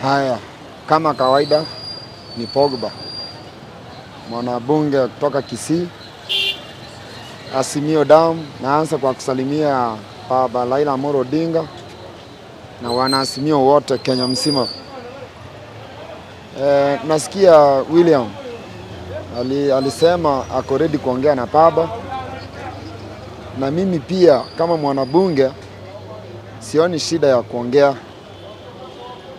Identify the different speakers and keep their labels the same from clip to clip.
Speaker 1: Haya, kama kawaida ni Pogba, mwanabunge kutoka Kisii, Azimio Damu. Naanza kwa kusalimia Baba Raila Amolo Odinga na wanaazimio wote Kenya mzima. Nasikia William alisema ako ready kuongea na baba, na mimi pia kama mwanabunge sioni shida ya kuongea.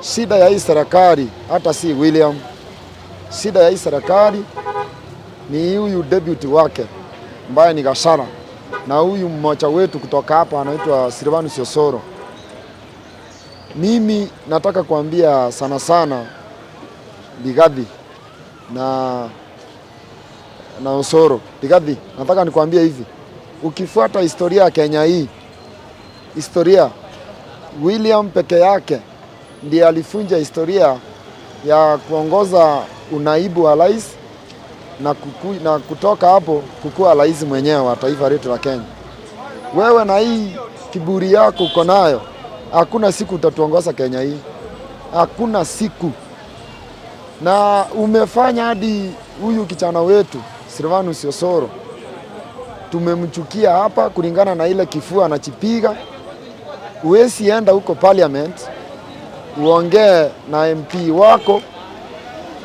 Speaker 1: Shida ya hii serikali hata si William, shida ya hii serikali ni huyu deputy wake ambaye ni Gachagua na huyu mmoja wetu kutoka hapa anaitwa Silvanus Osoro. Mimi nataka kuambia sana sana Rigathi na Osoro. Rigathi, nataka nikwambie hivi, ukifuata historia ya Kenya hii, historia William peke yake ndiye alivunja historia ya kuongoza unaibu wa rais na kutoka hapo kukuwa rais mwenyewe wa taifa letu la Kenya. Wewe na hii kiburi yako uko nayo, hakuna siku utatuongoza Kenya hii, hakuna siku. Na umefanya hadi huyu kijana wetu Silvanus Osoro tumemchukia hapa kulingana na ile kifua anachipiga. Huwezi enda huko parliament uongee na MP wako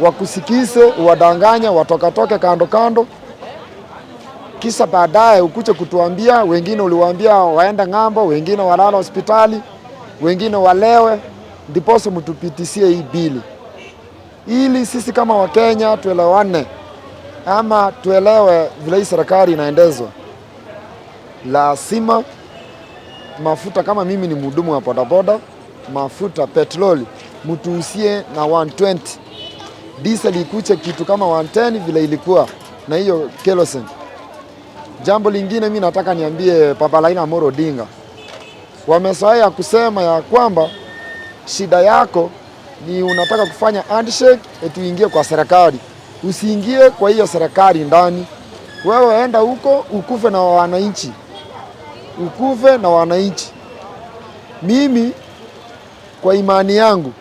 Speaker 1: wakusikize, uwadanganye, watokatoke kando kando, kisha baadaye ukuje kutuambia. Wengine uliwaambia waende ng'ambo, wengine walala hospitali, wengine walewe, ndiposa mtupitisie hii bili, ili sisi kama Wakenya tuelewane ama tuelewe vile hii serikali inaendezwa. Lazima mafuta, kama mimi ni mhudumu wa bodaboda, mafuta petroli mtuuzie na 120, diesel ikuje kitu kama 110 vile ilikuwa na hiyo kerosene. Jambo lingine mi nataka niambie Baba Raila Amolo Odinga, wamezoea kusema ya kwamba shida yako ni unataka kufanya handshake eti uingie kwa serikali. Usiingie kwa hiyo serikali ndani, wewe enda huko ukufe na wananchi, ukufe na wananchi. Mimi kwa imani yangu,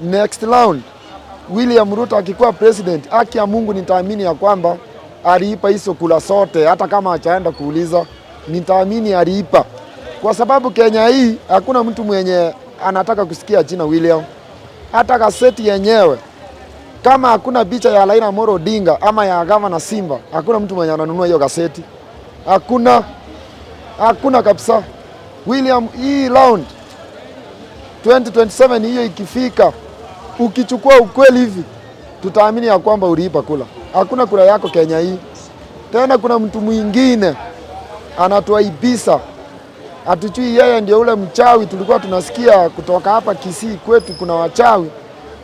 Speaker 1: next round William Ruto akikuwa president, haki ya Mungu nitaamini ya kwamba aliiba hizo kura zote, hata kama hajaenda kuuliza, nitaamini aliiba, kwa sababu Kenya hii hakuna mtu mwenye anataka kusikia jina William. Hata gazeti yenyewe kama hakuna picha ya Raila Amolo Odinga ama ya Gavana Simba, hakuna mtu mwenye ananunua hiyo gazeti, hakuna, hakuna kabisa. William, hii round 2027 hiyo ikifika, ukichukua ukweli hivi, tutaamini ya kwamba uliiba kura. Hakuna kura yako Kenya hii. Tena kuna mtu mwingine anatuaibisa, hatujui yeye ndio ule mchawi tulikuwa tunasikia kutoka hapa Kisii kwetu, kuna wachawi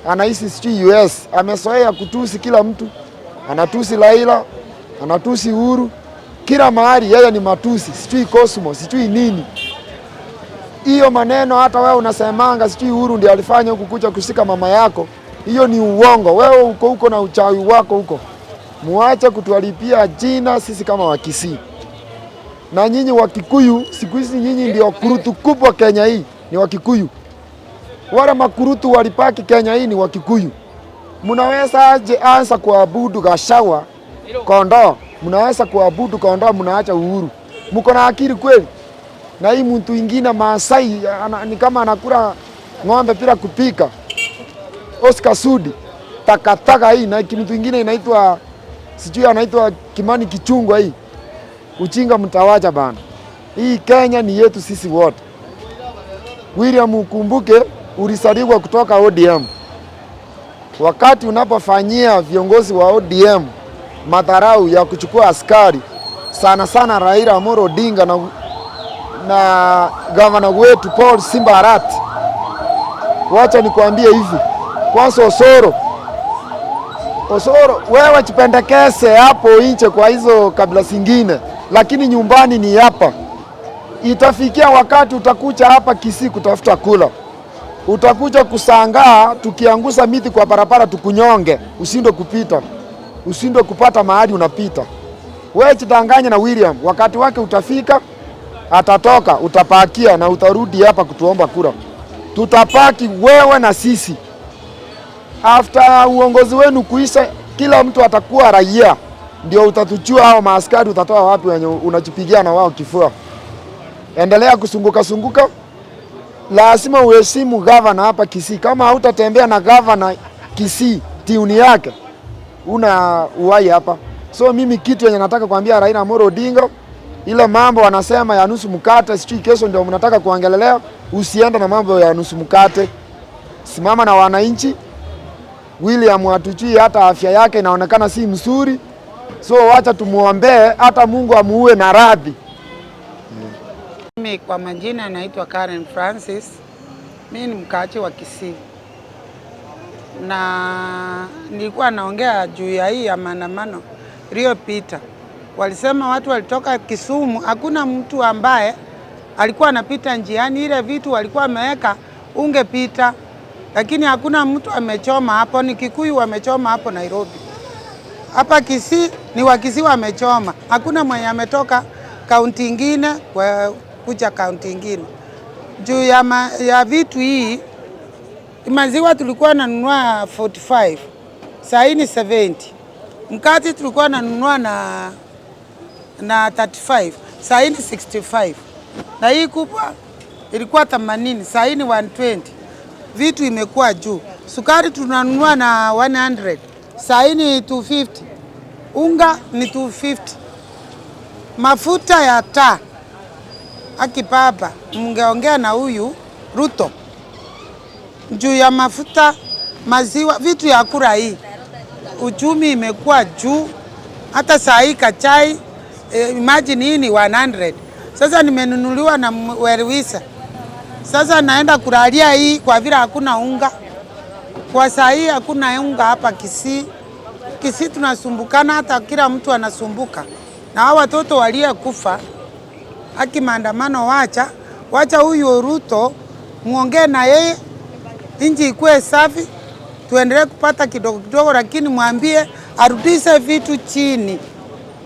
Speaker 1: anaishi sijui US, amezoea kutusi kila mtu, anatusi Raila, anatusi Uhuru, kila mahali yeye ni matusi, sijui Cosmo, sijui nini hiyo maneno. Hata wewe unasemanga sijui Uhuru ndio alifanya huku kuja kushika mama yako, hiyo ni uongo. Wewe uko huko na uchawi wako huko, muache kutuharibia jina sisi kama Wakisii. Na nyinyi Wakikuyu, siku hizi nyinyi ndio kurutu kubwa Kenya hii, ni Wakikuyu. Wale makurutu walipaki Kenya hii ni Wakikuyu. Mnaweza aje anza kuabudu Gachagua kondoo, mnaweza kuabudu kondoo, mnaacha Uhuru. Mko na akili kweli? Na hii mtu ingine Maasai ni kama anakula ng'ombe bila kupika. Oscar Sudi takataka hii, na mtu ingine inaitwa sijui anaitwa Kimani Ichung'wah hii. Uchinga mtawacha bana. Hii Kenya ni yetu sisi wote. William, ukumbuke ulisaliwa kutoka ODM. Wakati unapofanyia viongozi wa ODM madharau ya kuchukua askari sana sana Raila Amolo Odinga na gavana wetu Paul Simba Arati, wacha nikwambie hivi, kwanza Osoro, Osoro wewe jipendekeze hapo nje kwa hizo kabila zingine, lakini nyumbani ni hapa. Itafikia wakati utakuja hapa Kisii kutafuta kula, utakuja kusangaa tukiangusha miti kwa barabara tukunyonge, ushindwe kupita, ushindwe kupata mahali unapita. Wewe jidanganye na William, wakati wake utafika, atatoka, utapakia na utarudi hapa kutuomba kura. Tutapaki wewe na sisi. After uongozi wenu kuisha, kila mtu atakuwa raia, ndio utatuchua hao maaskari utatoa wapi wenye unajipigia na wao kifua? Endelea kusunguka sunguka, lazima uheshimu gavana hapa Kisii. Kama hautatembea na gavana Kisii tiuni yake, una uhai hapa. So mimi kitu yenye nataka kuambia Raila Amolo Odinga, ile mambo wanasema ya nusu mkate, sijui kesho ndio mnataka kuongelelea, usiende na mambo ya nusu mkate. Simama na wananchi. William hatujui hata afya yake inaonekana si mzuri, so wacha tumuombee hata Mungu amuue na radhi.
Speaker 2: Mimi kwa majina naitwa Karen Francis. Mimi ni mkaaji wa Kisii na nilikuwa naongea juu ya hii ya maandamano iliyopita. Walisema watu walitoka Kisumu, hakuna mtu ambaye alikuwa anapita njiani, ile vitu walikuwa wameweka ungepita, lakini hakuna mtu amechoma hapo. Ni Kikuyu wamechoma hapo Nairobi, hapa Kisii ni Wakisii wamechoma, hakuna mwenye ametoka kaunti ingine kwa kuja kaunti ingine juu ya vitu hii. Maziwa tulikuwa nanunua 45, saa hii ni 70. Mkate tulikuwa nanunua na 35, saa hii ni 65, na hii kubwa ilikuwa 80, saa hii ni 120. Vitu imekuwa juu. Sukari tunanunua na 100, saa hii ni 250. Unga ni 250. Mafuta ya taa, aki baba, mngeongea na huyu Ruto juu ya mafuta, maziwa, vitu ya kura hii. Uchumi imekuwa juu, hata saa hii kachai imagine hii ni 100. Sasa nimenunuliwa na Werwisa, sasa naenda kulalia hii kwa vile hakuna unga. Kwa saa hii hakuna unga hapa Kisii. Kisii tunasumbukana, hata kila mtu anasumbuka, na hao watoto waliokufa. Haki maandamano, wacha wacha huyu Ruto muongee na yeye, nchi ikuwe safi, tuendelee kupata kidogo kidogo, lakini mwambie arudishe vitu chini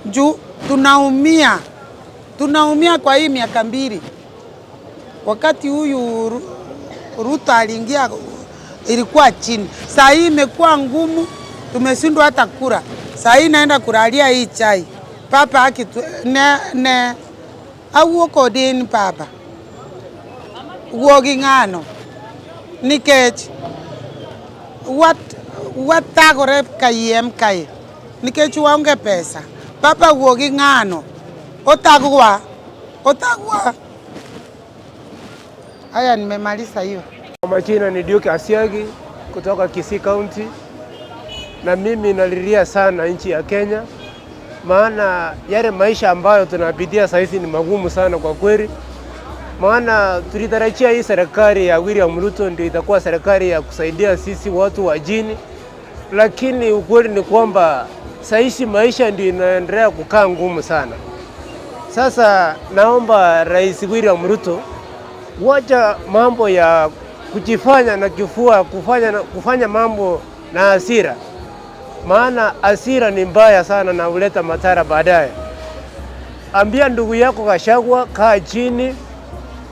Speaker 2: juu tunaumia, tunaumia kwa hii miaka 2. Wakati huyu Ruto aliingia ilikuwa chini, saa hii imekuwa ngumu, tumeshindwa hata kura. Saa hii naenda kulalia hii chai papa haki ne awuok kodin papa wuo gi ng'ano nikech wathagore kayiem kae nikech waonge pesa. Papa wuo gi ng'ano othagwa othagwa. Haya, nimemaliza hiyo.
Speaker 3: Kwa majina ni Duke Asiagi kutoka Kisii County, na mimi nalilia sana nchi ya Kenya, maana yale maisha ambayo tunapitia sasa hivi ni magumu sana kwa kweli. Maana tulitarajia hii serikali ya William Ruto ndio itakuwa serikali ya kusaidia sisi watu wa jini, lakini ukweli ni kwamba saizi maisha ndio inaendelea kukaa ngumu sana. Sasa naomba Rais William Ruto, wacha mambo ya kujifanya na kifua, kufanya mambo na hasira, maana hasira ni mbaya sana na huleta madhara baadaye. Ambia ndugu yako Gachagua, kaa chini,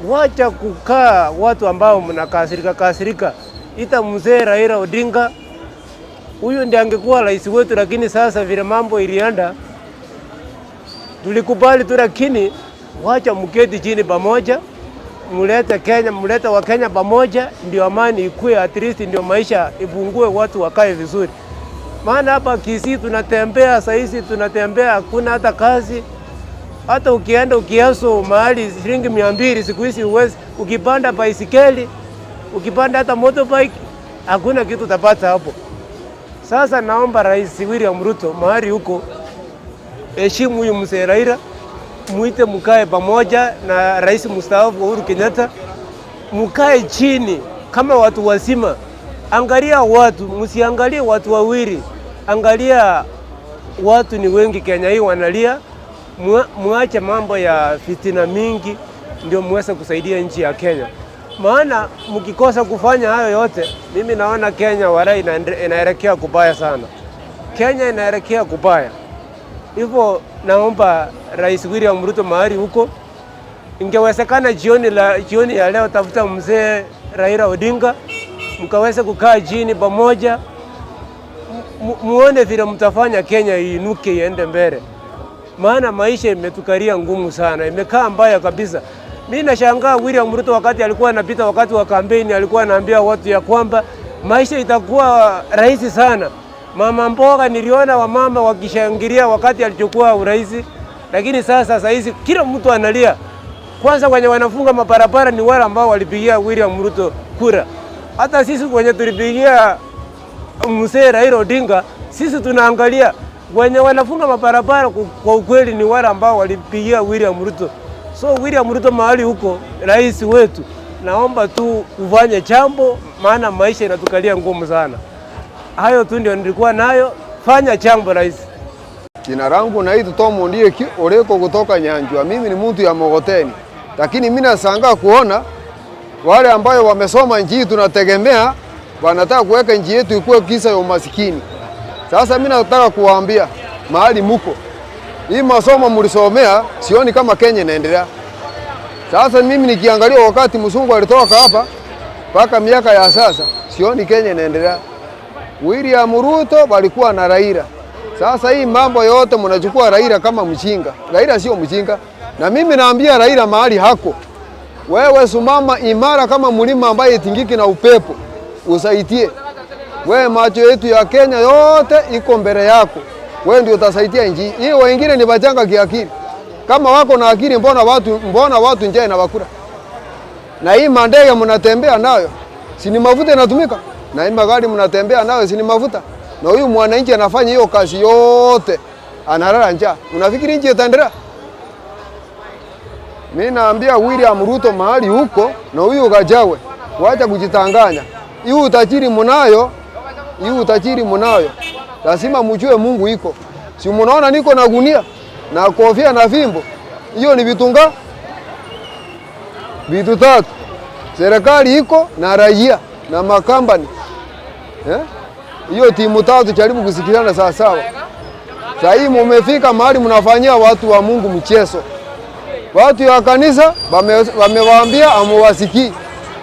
Speaker 3: wacha kukaa watu ambao mnakasirika kasirika. Ita mzee Raila Odinga, huyu ndiye angekuwa rais wetu, lakini sasa vile mambo ilienda tulikubali tu, lakini wacha mketi chini pamoja, mulete Kenya, mulete wa Kenya pamoja, ndio amani ikue, at least ndio maisha ipungue, watu wakae vizuri. Maana hapa Kisii tunatembea saa hizi, tunatembea hakuna hata kazi. Hata ukienda ukiaso mahali shilingi 200 siku hizi huwezi, ukipanda baisikeli, ukipanda hata motorbike, hakuna kitu utapata hapo. Sasa naomba Rais William Ruto mahali huko, heshimu huyu mzee Raila, muite mkae pamoja na Rais mstaafu Uhuru Kenyatta, mkae chini kama watu wazima. Angalia watu, msiangalie watu wawili, angalia watu ni wengi Kenya hii wanalia. Muache mambo ya fitina mingi ndio muweze kusaidia nchi ya Kenya. Maana mkikosa kufanya hayo yote, mimi naona Kenya wala inaelekea kubaya sana. Kenya inaelekea kubaya. Hivyo naomba Rais William Ruto mahali huko, ingewezekana jioni ya leo tafuta mzee Raila Odinga, mkaweze kukaa chini pamoja, muone vile mtafanya Kenya iinuke iende mbele, maana maisha imetukaria ngumu sana, imekaa mbaya kabisa. Mimi nashangaa William Ruto wakati alikuwa anapita, wakati wa kampeni, alikuwa anaambia watu ya kwamba maisha itakuwa rahisi sana. Mama mboga niliona wamama wakishangilia wakati alichukua urais, lakini sasa hizi kila mtu analia. Kwanza wenye wanafunga mabarabara ni wale ambao walipigia William Ruto kura. Hata sisi wenye tulipigia mzee Raila Odinga, sisi tunaangalia wenye wanafunga mabarabara kwa ukweli ni wale ambao walipigia William Ruto. So William Ruto mahali huko, rais wetu, naomba tu ufanye jambo, maana maisha inatukalia ngumu sana. Hayo tu ndio nilikuwa nayo. Fanya jambo rais.
Speaker 4: Jina langu naitwa Tom Ondieki Oreko kutoka Nyanjwa. Mimi ni mtu ya Mogoteni, lakini mimi nashangaa kuona wale ambayo wamesoma nchi hii tunategemea wanataka kuweka nchi yetu ikuwe kisa ya umasikini. Sasa mimi nataka kuwaambia mahali muko, hii masomo mlisomea, sioni kama Kenya inaendelea. Sasa mimi nikiangalia wakati mzungu alitoka hapa mpaka miaka ya sasa, sioni Kenya inaendelea. William Ruto walikuwa na Raila. Sasa hii mambo yote mnachukua Raila kama mjinga. Raila sio mjinga. Na mimi naambia Raila mahali hako, wewe simama imara kama mlima ambaye itingiki na upepo, usaidie. Wewe macho yetu ya Kenya yote iko mbele yako. Wewe ndio utasaidia nchi hii. Wengine ni wajanga kiakili. Kama wako na akili, mbona watu njaa inawakula? Na hii mandege mnatembea nayo, si ni mafuta inatumika? Na hii magari mnatembea nayo, si ni mafuta? Na huyu mwananchi anafanya hiyo kazi yote, analala njaa. Unafikiri nchi itaendelea? Mimi naambia William Ruto mahali huko na huyu Gachagua, wacha kujitanganya. Hii utajiri mnayo, hii utajiri mnayo. Lazima mjue Mungu iko. Si mnaona niko na gunia na kofia na fimbo? Hiyo ni vitunga vitu tatu. Serikali iko na raia na makampani. Eh? Hiyo timu tatu jaribu kusikilizana sawa sawa. Sasa hii mumefika mahali mnafanyia watu wa Mungu mchezo. Watu wa kanisa wamewaambia amuwasikii.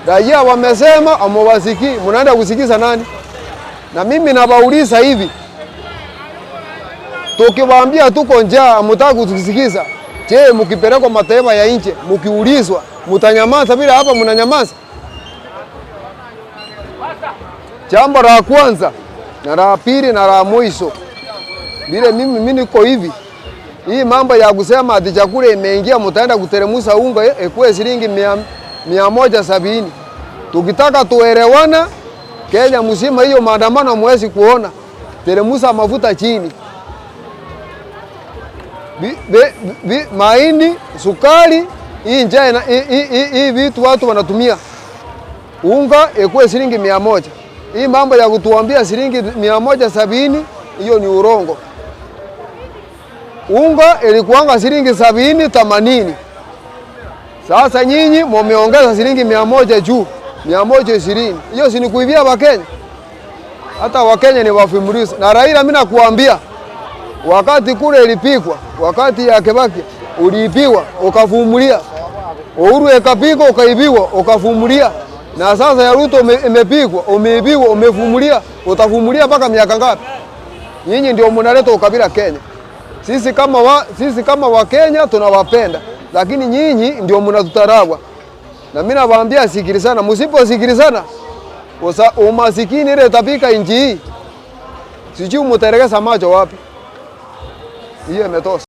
Speaker 4: Raia wamesema amuwasikii. Mnaenda kusikiza nani? Na mimi nawauliza hivi, tukiwaambia tuko njaa hamtaki kutusikiza. Je, mkipelekwa mataifa ya nje mkiulizwa mtanyamaza bila hapa mnanyamaza? Jambo la kwanza na la pili na la mwisho, vile mimi niko hivi, hii mambo ya kusema ati chakula imeingia mtaenda kuteremusa unga ikuwe shilingi 170. Tukitaka tuelewana Kenya mzima, hiyo maandamano mwezi kuona teremusa mafuta chini, mahindi, sukari, hii njaa hii vitu watu wanatumia unga ikuwe shilingi 100. Hii mambo ya kutuambia shilingi 170 hiyo ni urongo. Unga ilikuwanga shilingi 70 80. Sasa nyinyi mumeongeza shilingi 100 juu, 120. Hiyo si ni kuibia Wakenya? Hata Wakenya ni wavumilivu. Na Raila mimi nakuambia, wakati kule ilipikwa, wakati ya Kibaki uliibiwa ukavumilia. Uhuru ikapigwa ukaibiwa ukavumilia. Na sasa ya Ruto imepigwa, umeibiwa, umevumilia, utavumilia mpaka miaka ngapi? Nyinyi ndio mnaleta ukabila Kenya. Sisi kama Wakenya tunawapenda, lakini nyinyi ndio mnatutarawa. Na mimi nawaambia sikilizana, msiposikilizana umasikini ile itapika nchi hii. Sijui mtaregeza macho wapi. Hiyo imetosha.